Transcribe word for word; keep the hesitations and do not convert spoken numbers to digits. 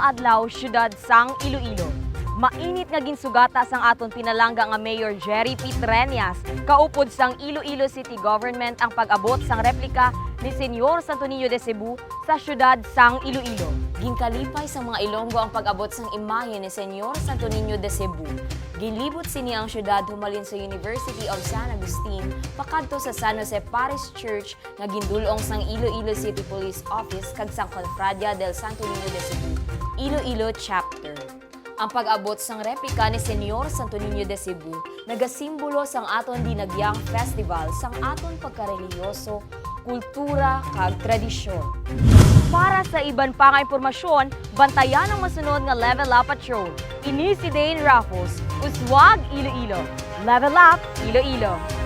Adlaw, Siyudad sang Iloilo. Mainit nga ginsugata sang aton pinalangga nga Mayor Jerry P. Treñas, kaupod sang Iloilo City Government, ang pag-abot sang replika ni Señor Santo Niño de Cebu sa siyudad sang Iloilo. Ginkalipay sang mga Ilonggo ang pag-abot sang imahe ni Señor Santo Niño de Cebu. Ginlibot sini ang siyudad humalin sa University of San Agustin pakadto sa San Jose Parish Church nga gindul-ong sang Iloilo City Police Office kag sang Cofradia del Santo Niño de Cebu, Iloilo Chapter. Ang pag-abot sang replika ni Señor Santo Niño de Cebu nagasimbolo sang aton Dinagyang Festival sang aton pagkarelihiyoso, kultura, kag tradisyon. Para sa iban pa nga impormasyon, bantayan ang masunod nga Level Up Patrol. Ini si Dane Raffles, Uswag Iloilo. Level Up Iloilo.